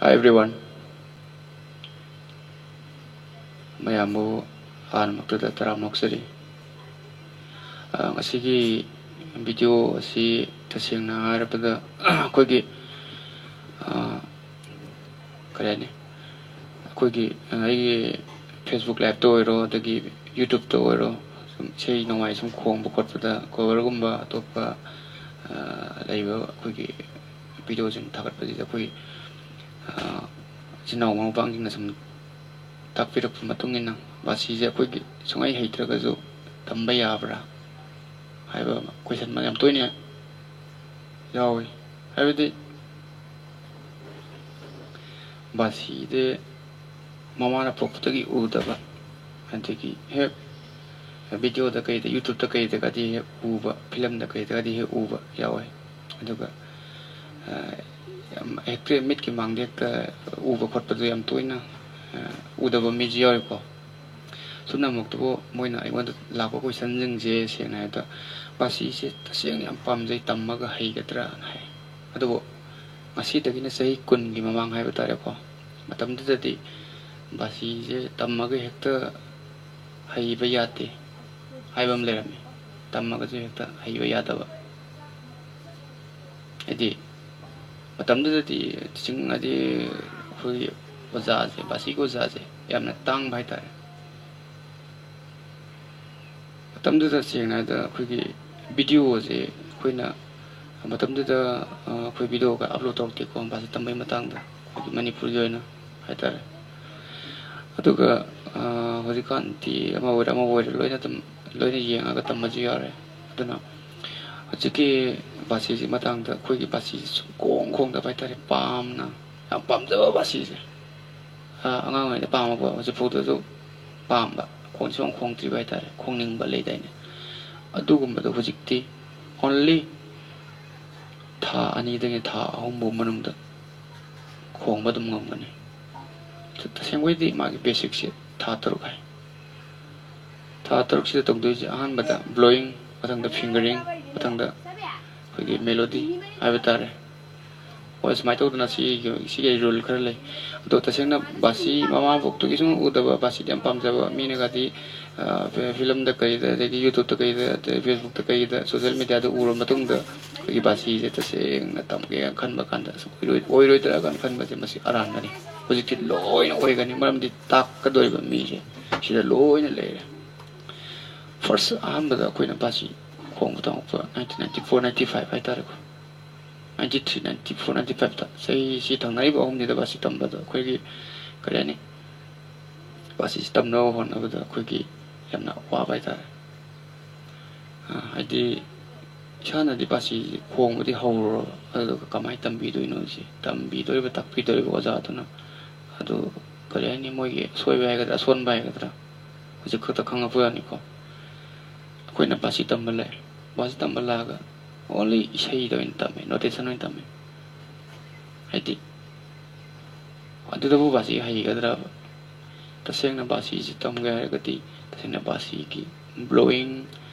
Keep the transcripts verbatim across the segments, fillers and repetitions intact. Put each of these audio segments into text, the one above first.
Hi everyone. ꯃꯌꯥꯝꯕꯨ ꯑꯍꯥꯟꯕꯃꯛꯇꯗ ꯇꯔꯥꯝꯅ ꯑꯣꯛꯆꯔꯤ꯫ ꯑ, ꯉꯁꯤꯒꯤ video ꯑꯁꯤ ꯇꯁꯦꯡꯅ ꯍꯥꯏꯔꯕꯗ ꯑꯩꯈꯣꯏꯒꯤ, ꯑ, ꯀꯔꯤ ꯍꯥꯏꯅꯤ, ꯑꯩꯈꯣꯏꯒꯤ, ꯑ, ꯑꯩꯒꯤ Facebook liveꯇ ꯑꯣꯏꯔꯣ, ꯑꯗꯒꯤ YouTubeꯇ ꯑꯣꯏꯔꯣ, ꯁꯨꯝ ꯏꯁꯩ ꯅꯣꯡꯃꯥꯏ ꯁꯨꯝ ꯈꯣꯡꯕ ꯈꯣꯠꯄꯗ, coverꯒꯨꯝꯕ ꯑꯇꯣꯞꯄ, ꯑ, ꯂꯩꯕ ꯑꯩꯈꯣꯏꯒꯤ videoꯁꯤꯡ ꯊꯥꯒꯠꯄꯁꯤꯗ ꯑꯩꯈꯣꯏ, ꯑ, ꯏꯆꯤꯟ ꯏꯅꯥꯎ ꯃꯔꯨꯞ ꯃꯄꯥꯡꯁꯤꯡꯅ ꯁꯨꯝ ꯇꯥꯛꯄꯤꯔꯛꯄ ꯃꯇꯨꯡ ꯏꯟꯅ, ꯕꯥꯁꯤꯁꯦ ꯑꯩꯈꯣꯏꯒꯤ ꯁꯨꯡꯍꯩ ꯍꯩꯇ꯭ꯔꯒꯁꯨ ꯇꯝꯕ ꯌꯥꯕ꯭ꯔꯥ ꯍꯥꯏꯕ question ꯑꯃ ꯌꯥꯝ ꯇꯣꯏꯅ ꯌꯥꯎꯏ꯫ ꯍꯥꯏꯕꯗꯤ ꯕꯥꯁꯤꯗꯤ ꯃꯃꯥꯅ ꯄꯣꯛꯄꯗꯒꯤ ꯎꯗꯕ, ꯑꯗꯒꯤ ꯍꯦꯛ videoꯗ ꯀꯩꯗ, YouTubeꯇ ꯀꯩꯗꯒꯗꯤ ꯍꯦꯛ ꯎꯕ, filmꯗ ꯀꯩꯗꯒꯗꯤ ꯍꯦꯛ ꯎꯕ ꯌꯥꯎꯋꯦ꯫ ꯑꯗꯨꯒ, ꯑ, ꯌꯥꯝ ꯍꯦꯛꯇ ꯃꯤꯠꯀꯤ ꯃꯥꯡꯗ ꯍꯦꯛꯇ ꯎꯕ ꯈꯣꯠꯄꯗꯣ ꯌꯥꯝ ꯇꯣꯏꯅ, ꯑ, ꯎꯗꯕ ꯃꯤꯁꯨ ꯌꯥꯎꯋꯦꯀꯣ꯫ ꯁꯨꯞꯅꯃꯛꯇꯕꯨ ꯃꯣꯏꯅ ꯑꯩꯉꯣꯟꯗ ꯂꯥꯛꯄ questionꯁꯤꯡꯁꯦ ꯁꯦꯡꯅ ꯍꯥꯏꯔꯕꯗ, ꯕꯥꯁꯤꯁꯦ ꯇꯁꯦꯡꯅ ꯌꯥꯝ ꯄꯥꯝꯖꯩ, ꯇꯝꯃꯒ ꯍꯩꯒꯗ꯭ꯔꯥꯅ ꯍꯥꯏ꯫ ꯑꯗꯨꯕꯨ ꯉꯁꯤꯗꯒꯤꯅ ꯆꯍꯤ ꯀꯨꯟꯒꯤ ꯃꯃꯥꯡ ꯍꯥꯏꯕ ꯇꯥꯔꯦꯀꯣ, ꯃꯇꯝꯗꯨꯗꯗꯤ ꯕꯥꯁꯤꯁꯦ ꯇꯝꯃꯒ ꯍꯦꯛꯇ ꯍꯩꯕ ꯌꯥꯗꯦ ꯍꯥꯏꯕ ꯑꯃ ꯂꯩꯔꯝꯃꯤ꯫ ꯇꯝꯃꯒꯁꯨ ꯍꯦꯛꯇ ꯍꯩꯕ ꯌꯥꯗꯕ꯫ ꯍꯥꯏꯗꯤ ꯃꯇꯝꯗꯨꯗꯗꯤ teaching ꯍꯥꯏꯗꯤ ꯑꯩꯈꯣꯏꯒꯤ ꯑꯣꯖꯥꯁꯦ, ꯕꯥꯁꯤꯒꯤ ꯑꯣꯖꯥꯁꯦ ꯌꯥꯝꯅ ꯇꯥꯡꯕ ꯍꯥꯏꯇꯥꯔꯦ꯫ ꯃꯇꯝꯗꯨꯗ ꯁꯦꯡꯅ ꯍꯥꯏꯔꯕꯗ ꯑꯩꯈꯣꯏꯒꯤ videoꯁꯦ ꯑꯩꯈꯣꯏꯅ ꯃꯇꯝꯗꯨꯗ, ꯑ, ꯑꯩꯈꯣꯏ videoꯒ upload ꯇꯧꯔꯛꯇꯦꯀꯣ, ꯕꯥꯁꯤ ꯇꯝꯕꯒꯤ ꯃꯇꯥꯡꯗ ꯑꯩꯈꯣꯏꯒꯤ ꯃꯅꯤꯄꯨꯔꯒꯤ ꯑꯣꯏꯅ ꯍꯥꯏꯇꯥꯔꯦ꯫ ꯑꯗꯨꯒ, ꯑ, ꯍꯧꯖꯤꯛꯀꯥꯟꯗꯤ ꯑꯃ ꯑꯣꯏꯔꯦ ꯑꯃ ꯑꯣꯏꯔꯦ ꯂꯣꯏꯅ ꯑꯗꯨꯝ, ꯂꯣꯏꯅ ꯌꯦꯡꯉꯒ ꯇꯝꯕꯁꯨ ꯌꯥꯎꯔꯦ꯫ ꯑꯗꯨꯅ ꯍꯧꯖꯤꯛꯀꯤ ꯕꯥꯁꯤꯁꯤ ꯃꯇꯥꯡꯗ ꯑꯩꯈꯣꯏꯒꯤ ꯕꯥꯁꯤꯁꯤ ꯁꯨꯝ ꯈꯣꯡ ꯈꯣꯡꯗꯕ ꯍꯥꯏꯇꯥꯔꯦ, ꯄꯥꯝꯅ, ꯌꯥꯝ ꯄꯥꯝꯖꯕ ꯕꯥꯁꯤꯁꯦ꯫ ꯑ, ꯑꯉꯥꯡ ꯑꯣꯏꯔꯤꯉꯩꯗ ꯄꯥꯝꯃꯛꯄ, ꯍꯧꯖꯤꯛꯐꯥꯎꯗꯁꯨ ꯄꯥꯝꯕ, ꯈꯣꯡ ꯁꯨꯡꯈꯣꯡ ꯈꯣꯡꯗ꯭ꯔꯤꯕ ꯍꯥꯏꯇꯥꯔꯦ, ꯈꯣꯡꯅꯤꯡꯕ ꯂꯩꯗꯥꯏꯅꯦ꯫ ꯑꯗꯨꯒꯨꯝꯕꯗꯣ ꯍꯧꯖꯤꯛꯇꯤ only ꯊꯥ ꯑꯅꯤꯗꯒꯤ ꯊꯥ ꯑꯍꯨꯝꯐꯥꯎ ꯃꯅꯨꯡꯗ ꯈꯣꯡꯕ ꯑꯗꯨꯝ ꯉꯝꯒꯅꯤ꯫ ꯇ-, ꯇꯁꯦꯡꯕꯩꯗꯤ ꯃꯥꯒꯤ basicꯁꯦ ꯊꯥ ꯇꯔꯨꯛ ꯍꯥꯏ꯫ ꯊꯥ ꯇꯔꯨꯛꯁꯤꯗ ꯇꯧꯗꯣꯏꯁꯦ ꯑꯍꯥꯟꯕꯗ blowing, ꯃꯊꯪꯗ fingering, ꯃꯊꯪꯗ ꯑꯩꯈꯣꯏꯒꯤ melody ꯍꯥꯏꯕ ꯇꯥꯔꯦ꯫ ꯍꯣꯏ, ꯁꯨꯃꯥꯏꯅ ꯇꯧꯗꯅ ꯁꯤꯒꯤ ꯁꯤꯒꯤ ꯔꯨꯜ ꯈꯔ ꯂꯩ꯫ ꯑꯗꯣ ꯇꯁꯦꯡꯅ ꯕꯥꯁꯤ ꯃꯃꯥ ꯃꯄꯣꯛꯇꯒꯤ ꯁꯨꯝ ꯎꯗꯕ, ꯕꯥꯁꯤꯗꯤ ꯌꯥꯝ ꯄꯥꯝꯖꯕ ꯃꯤꯅꯒꯗꯤ, ꯑ, ꯐꯤ- ꯐꯤꯂꯝꯗ ꯀꯩꯗ, ꯑꯗꯒꯤ YouTube-ꯇ ꯀꯩꯗ, ꯑꯗꯩ Facebook-ꯇ ꯀꯩꯗ, social media-ꯗ ꯎꯔꯕ ꯃꯇꯨꯡꯗ ꯑꯩꯈꯣꯏꯒꯤ ꯕꯥꯁꯤꯁꯦ ꯇꯁꯦꯡꯅ ꯇꯝꯒꯦ ꯈꯟꯕ ꯀꯥꯟꯗ ꯑꯁ ꯑꯣꯏꯔꯣꯏ-, ꯑꯣꯏꯔꯣꯏꯗ꯭ꯔꯥ ꯀꯥꯏꯅ ꯈꯟꯕꯁꯦ ꯃꯁꯤ ꯑꯔꯥꯟꯕꯅꯤ꯫ ꯍꯧꯖꯤꯛꯇꯤ ꯂꯣꯏꯅ ꯑꯣꯏꯒꯅꯤ, ꯃꯔꯝꯗꯤ ꯇꯥꯛꯀꯗꯧꯔꯤꯕ ꯃꯤꯁꯦ ꯁꯤꯗ ꯂꯣꯏꯅ ꯂꯩꯔꯦ꯫ First ꯑꯍꯥꯟꯕꯗ ꯑꯩꯈꯣꯏꯅ ꯕꯥꯁꯤ ꯈꯣꯡꯕ ꯇꯝꯃꯛꯄ nineteen ninety four ninety five ꯍꯥꯏꯇꯥꯔꯦꯀꯣ꯫ Ninety three, ninety four, ninety five-ꯇ, ꯆꯍꯤꯁꯤ ꯊꯪꯅꯔꯤꯕ ꯑꯍꯨꯝꯁꯤꯗ ꯕꯥꯁꯤ ꯇꯝꯕꯗ ꯑꯩꯈꯣꯏꯒꯤ, ꯀꯔꯤ ꯍꯥꯏꯅꯤ, ꯕꯥꯁꯤꯁꯤ ꯇꯝꯅꯕ ꯍꯣꯠꯅꯕꯗ ꯑꯩꯈꯣꯏꯒꯤ ꯌꯥꯝꯅ ꯋꯥꯕ ꯍꯥꯏꯇꯥꯔꯦ꯫ ꯑ, ꯍꯥꯏꯗꯤ ꯏꯁꯥꯅꯗꯤ ꯕꯥꯁꯤꯁꯤ ꯈꯣꯡꯕꯗꯤ ꯍꯧꯔꯨꯔꯕ, ꯑꯗꯨꯒ ꯀꯃꯥꯏꯅ ꯇꯝꯕꯤꯗꯣꯏꯅꯣ ꯁꯤ, ꯇꯝꯕꯤꯗꯣꯔꯤꯕ, ꯇꯥꯛꯄꯤꯗꯣꯔꯤꯕ ꯑꯣꯖꯥꯗꯨꯅ ꯑꯗꯨ, ꯀꯔꯤ ꯍꯥꯏꯅꯤ, ꯃꯣꯏꯒꯤ ꯑꯁꯣꯏꯕ ꯍꯥꯏꯒꯗ꯭ꯔꯥ, ꯑꯁꯣꯟꯕ ꯍꯥꯏꯒꯗ꯭ꯔꯥ, ꯍꯧꯖꯤꯛ ꯈꯛꯇ ꯈꯪꯉꯛꯄ ꯌꯥꯅꯤꯀꯣ꯫ ꯑꯩꯈꯣꯏꯅ ꯕꯥꯁꯤ ꯇꯝꯕ ꯂꯥꯛꯑꯦ, ꯕꯥꯁꯤ ꯇꯝꯕ ꯂꯥꯛꯑꯒ only ꯏꯁꯩꯗ ꯑꯣꯏꯅ ꯇꯝꯃꯦ, notation ꯑꯣꯏꯅ ꯇꯝꯃꯦ꯫ ꯍꯥꯏꯗꯤ ꯑꯗꯨꯗꯕꯨ ꯕꯥꯁꯤ ꯍꯩꯒꯗ꯭ꯔꯕ? ꯇꯁꯦꯡꯅ ꯕꯥꯁꯤꯁꯤ ꯇꯝꯒꯦ ꯍꯥꯏꯔꯒꯗꯤ ꯇꯁꯦꯡꯅ ꯕꯥꯁꯤꯒꯤ blowing,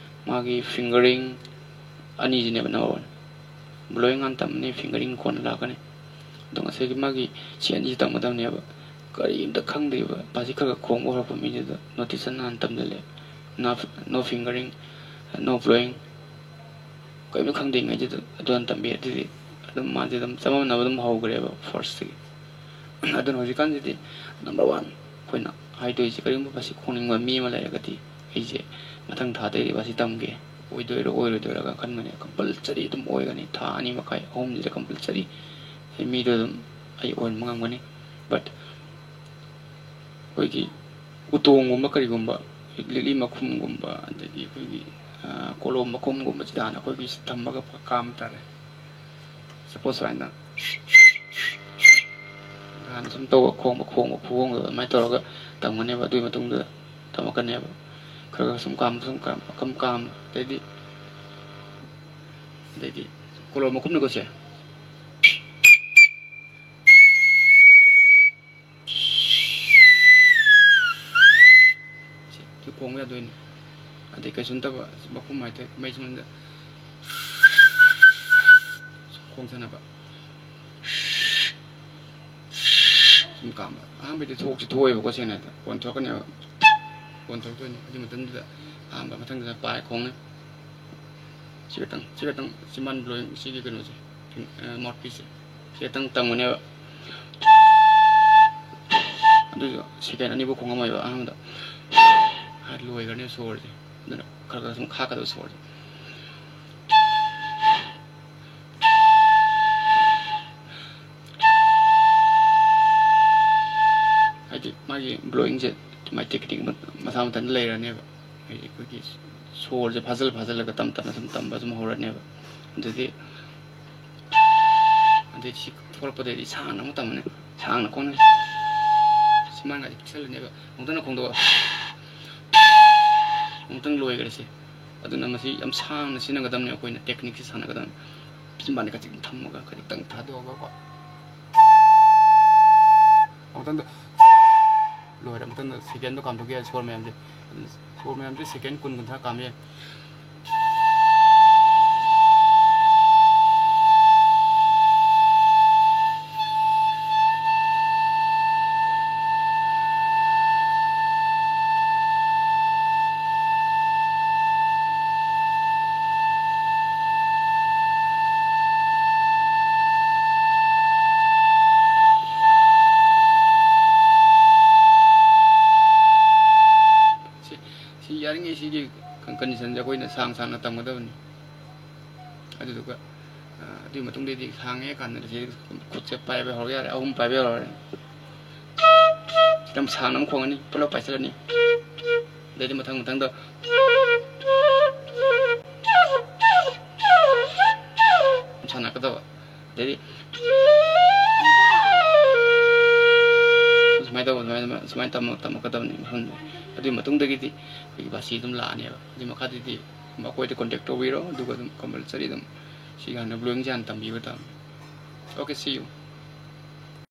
ꯃꯥꯒꯤ fingering ꯑꯅꯤꯁꯤꯅꯦꯕ number one꯫ Blowing ꯍꯥꯟꯅ ꯇꯝꯃꯅꯤ, fingering ꯀꯣꯟꯅ ꯂꯥꯛꯀꯅꯤ꯫ ꯑꯗꯣ ꯉꯁꯥꯏꯒꯤ ꯃꯥꯒꯤ ꯁꯤ ꯑꯅꯤꯁꯤ ꯇꯝꯒꯗꯕꯅꯦꯕ꯫ ꯀꯔꯤꯝꯇ ꯈꯪꯗ꯭ꯔꯤꯕ, ꯕꯥꯁꯤ ꯈꯔ ꯈꯔ ꯈꯣꯡꯕ ꯍꯧꯔꯛꯄ ꯃꯤꯗꯨꯗ notation ꯍꯥꯟꯅ ꯇꯝꯁꯤꯜꯂꯦ꯫ No, no fingering, no blowing꯫ ꯀꯔꯤꯝꯇ ꯈꯪꯗ꯭ꯔꯤꯉꯩꯗꯨꯗ ꯑꯗꯨ ꯍꯥꯟꯅ ꯇꯝꯕꯤꯔꯗꯤ ꯑꯗꯨꯝ ꯃꯥꯗꯤ ꯑꯗꯨꯝ ꯆꯃꯝꯅꯕ ꯑꯗꯨꯝ ꯍꯧꯈ꯭ꯔꯦꯕ first-ꯇꯒꯤ꯫ ꯑꯗꯨꯅ ꯍꯧꯖꯤꯛꯀꯥꯟꯁꯤꯗꯤ number one ꯑꯩꯈꯣꯏꯅ ꯍꯥꯏꯗꯣꯏꯁꯦ, ꯀꯔꯤꯒꯨꯝꯕ ꯕꯥꯁꯤ ꯈꯣꯡꯅꯤꯡꯕ ꯃꯤ ꯑꯃ ꯂꯩꯔꯒꯗꯤ ꯑꯩꯁꯦ ꯃꯊꯪ ꯊꯥꯗꯩꯗꯤ ꯕꯥꯁꯤ ꯇꯝꯒꯦ, ꯑꯣꯏꯗꯣꯏꯔꯣ ꯑꯣꯏꯔꯣꯏꯗꯣꯏꯔꯒ ꯈꯟꯕꯅꯦ꯫ Compulsory ꯑꯗꯨꯝ ꯑꯣꯏꯒꯅꯤ, ꯊꯥ ꯑꯅꯤ ꯃꯈꯥꯏ ꯑꯍꯨꯝꯁꯤꯗ compulsory ꯑꯩ ꯃꯤꯗꯣ ꯑꯗꯨꯝ ꯑꯩ ꯑꯣꯏꯍꯟꯕ ꯉꯝꯒꯅꯤ꯫ But ꯑꯩꯈꯣꯏꯒꯤ ꯎꯇꯣꯡꯒꯨꯝꯕ ꯀꯔꯤꯒꯨꯝꯕ, ꯂꯤꯛꯂꯤ ꯃꯈꯨꯝꯒꯨꯝꯕ, ꯑꯗꯒꯤ ꯑꯩꯈꯣꯏꯒꯤ, ꯑ, ꯀꯣꯂꯣꯝ ꯃꯈꯨꯝꯒꯨꯝꯕꯁꯤꯗ ꯍꯥꯟꯅ ꯑꯩꯈꯣꯏꯒꯤ ꯊꯝꯃꯒ ꯀꯥꯝꯕ ꯇꯥꯔꯦ꯫ Suppose ꯁꯨꯃꯥꯏꯅ ꯍꯥꯟꯅ ꯁꯨꯝ ꯇꯧꯕ, ꯈꯣꯡꯕ, ꯈꯣꯡꯕ ꯈꯨꯈꯣꯡꯗꯣ ꯑꯗꯨꯃꯥꯏꯅ ꯇꯧꯔꯒ ꯇꯝꯒꯅꯦꯕ꯫ ꯑꯗꯨꯒꯤ ꯃꯇꯨꯡꯗ ꯇꯝꯃꯛꯀꯅꯦꯕ꯫ ꯈꯔ ꯈꯔ ꯁꯨꯝ ꯀꯥꯝ, ꯁꯨꯝ ꯀꯥꯝ, ꯀꯝ ꯀꯥꯝ, ꯑꯗꯩꯗꯤ, ꯑꯗꯩꯗꯤ ꯀꯣꯂꯣꯝ ꯃꯈꯨꯝꯅꯀꯣ ꯁꯦ꯫ ꯁꯤ ꯈꯣꯡꯕ ꯌꯥꯗꯣꯏꯅꯤ꯫ ꯑꯗꯩ ꯀꯩꯁꯨ ꯅꯠꯇꯕ ꯃꯈꯨꯝ ꯍꯥꯏꯇꯥꯔꯦ, ꯃꯩ ꯁꯨꯝꯗ ꯈꯣꯡ ꯁꯥꯟꯅꯕ꯫ ꯁꯨꯝ ꯀꯥꯝꯕ꯫ ꯑꯍꯥꯟꯕꯗꯤ ꯊꯣꯛꯁꯤ ꯊꯣꯛꯑꯣꯏꯕꯀꯣ, ꯁꯦꯡꯅ ꯍꯥꯏꯔꯕꯗ꯫ ꯀꯣꯟ ꯊꯣꯛꯂꯛꯀꯅꯦꯕ꯫ ꯀꯣꯟ ꯊꯣꯛꯂꯛꯇꯣꯏꯅꯤ꯫ ꯑꯗꯨ ꯃꯇꯝꯗꯨꯗ ꯑꯍꯥꯟꯕ, ꯃꯊꯪꯗꯅ ꯄꯥꯏ ꯈꯣꯡꯅꯤ꯫ ꯁꯤ ꯈꯛꯇꯪ, ꯁꯤ ꯈꯛꯇꯪ, ꯆꯤꯝꯕꯥꯟ blowing, ꯁꯤꯒꯤ ꯀꯩꯅꯣꯁꯦ, ꯑ, mouthpiece ꯁꯦ꯫ ꯁꯤ ꯈꯛꯇꯪ ꯇꯝꯒꯅꯦꯕ꯫ ꯑꯗꯨꯁꯨ second ꯑꯅꯤꯐꯥꯎ ꯈꯣꯡꯉꯝꯃꯣꯏꯕ ꯑꯍꯥꯟꯕꯗ꯫ ꯍꯥꯏ, ꯂꯣꯏꯈ꯭ꯔꯅꯦꯕ ꯁꯣꯔꯁꯦ꯫ ꯑꯗꯨꯅ ꯈꯔ ꯈꯔ ꯁꯨꯝ ꯈꯥꯛꯀꯗꯕ ꯁꯣꯔꯁꯦ꯫ ꯍꯥꯏꯗꯤ ꯃꯥꯒꯤ blowing ꯁꯦ ꯃꯥꯏ technique ꯑꯃ ꯃꯁꯥ ꯃꯊꯟꯇ ꯂꯩꯔꯅꯦꯕ꯫ ꯍꯥꯏꯗꯤ ꯑꯩꯈꯣꯏꯒꯤ ꯁꯣꯔꯁꯦ ꯐꯥꯖꯤꯜ ꯐꯥꯖꯤꯜꯂꯒ ꯇꯞ ꯇꯞꯅ ꯁꯨꯝ ꯇꯝꯕ ꯁꯨꯝ ꯍꯧꯔꯅꯦꯕ꯫ ꯑꯗꯨꯗꯤ, ꯑꯗꯩ ꯁꯤ ꯊꯣꯛꯂꯛꯄꯗꯩꯗꯤ ꯁꯥꯡꯅ ꯑꯃꯨꯛ ꯇꯝꯃꯅꯤ꯫ ꯁꯥꯡꯅ ꯈꯣꯡꯅ ꯁꯤ ꯃꯥꯡꯒꯗꯤ ꯄꯤꯛꯁꯜꯂꯅꯦꯕ꯫ ꯑꯃꯨꯛꯇꯪꯅ ꯈꯣꯡꯗꯣꯛꯑꯣ꯫ ꯑꯃꯨꯛꯇꯪ ꯂꯣꯏꯈ꯭ꯔꯦ ꯁꯤ꯫ ꯑꯗꯨꯅ ꯃꯁꯤ ꯌꯥꯝ ꯁꯥꯡꯅ ꯁꯤꯖꯤꯟꯅꯒꯗꯕꯅꯤ, ꯑꯩꯈꯣꯏꯅ technique ꯁꯤ ꯁꯥꯟꯅꯒꯗꯕꯅꯤ꯫ ꯆꯤꯝꯕꯥꯟꯗꯤ ꯈꯖꯤꯛ ꯊꯝꯃꯒ ꯈꯖꯤꯛꯇꯪ ꯊꯥꯗꯣꯛꯑꯒꯀꯣ꯫ ꯑꯃꯨꯛꯇꯪꯗ ꯂꯣꯏꯔꯦ꯫ ꯑꯃꯨꯛꯇꯪꯗ second ꯗꯣ ꯀꯥꯝꯊꯣꯛꯈꯤ ꯌꯥꯏ, ꯁꯣꯔ ꯃꯌꯥꯝꯁꯦ꯫ ꯁꯣꯔ ꯃꯌꯥꯝꯁꯦ second ꯀꯨꯟ, ꯀꯨꯟꯊ꯭ꯔꯥ ꯀꯥꯝ ꯌꯥꯏ꯫ ꯁꯤ, ꯁꯤ ꯌꯥꯔꯤꯉꯩ ꯁꯤꯒꯤ ꯀꯟꯗꯤꯁꯟꯁꯦ ꯑꯩꯈꯣꯏꯅ ꯁꯥꯡ ꯁꯥꯡꯅ ꯇꯝꯒꯗꯕꯅꯤ꯫ ꯑꯗꯨꯗꯨꯒ, ꯑ, ꯑꯗꯨꯒꯤ ꯃꯇꯨꯡꯗꯩꯗꯤ ꯁꯥꯡꯉꯦ ꯀꯥꯟꯗ ꯁꯤ ꯈꯨꯠꯁꯦ ꯄꯥꯏꯕ ꯍꯧꯔ ꯌꯥꯔꯦ, ꯑꯍꯨꯝ ꯄꯥꯏꯕ ꯌꯥꯔꯦ꯫ ꯁꯤꯗ ꯁꯥꯡꯅ ꯑꯃ ꯈꯣꯡꯉꯅꯤ, ꯄꯨꯂꯞ ꯄꯥꯏꯁꯤꯜꯂꯅꯤ꯫ ꯑꯗꯩꯗꯤ ꯃꯊꯪ ꯃꯊꯪꯗ ꯁꯥꯟꯅꯔꯛꯀꯗꯕ꯫ ꯑꯗꯩꯗꯤ ꯁꯨꯃꯥꯏꯅ ꯇꯧꯕ, ꯁꯨꯃꯥꯏꯅ, ꯁꯨꯃꯥꯏꯅ ꯇꯝꯃ-, ꯇꯝꯃꯛꯀꯗꯕꯅꯤ ꯃꯐꯝꯗꯨ꯫ ꯑꯗꯨꯒꯤ ꯃꯇꯨꯡꯗꯒꯤꯗꯤ ꯑꯩꯈꯣꯏꯒꯤ ꯕꯥꯁꯤ ꯑꯗꯨꯝ ꯂꯥꯛꯑꯅꯦꯕ꯫ ꯑꯗꯨꯒꯤ ꯃꯈꯥꯗꯗꯤ ꯑꯩꯈꯣꯏꯗ contact ꯇꯧꯕꯤꯔꯣ, ꯑꯗꯨꯒ ꯑꯗꯨꯝ compulsory ꯑꯗꯨꯝ ꯁꯤꯒꯤ ꯍꯥꯟꯅ blowing ꯁꯦ ꯍꯥꯟꯅ ꯇꯝꯕꯤꯕ ꯇꯥꯕꯅꯤ꯫ Okay, see you.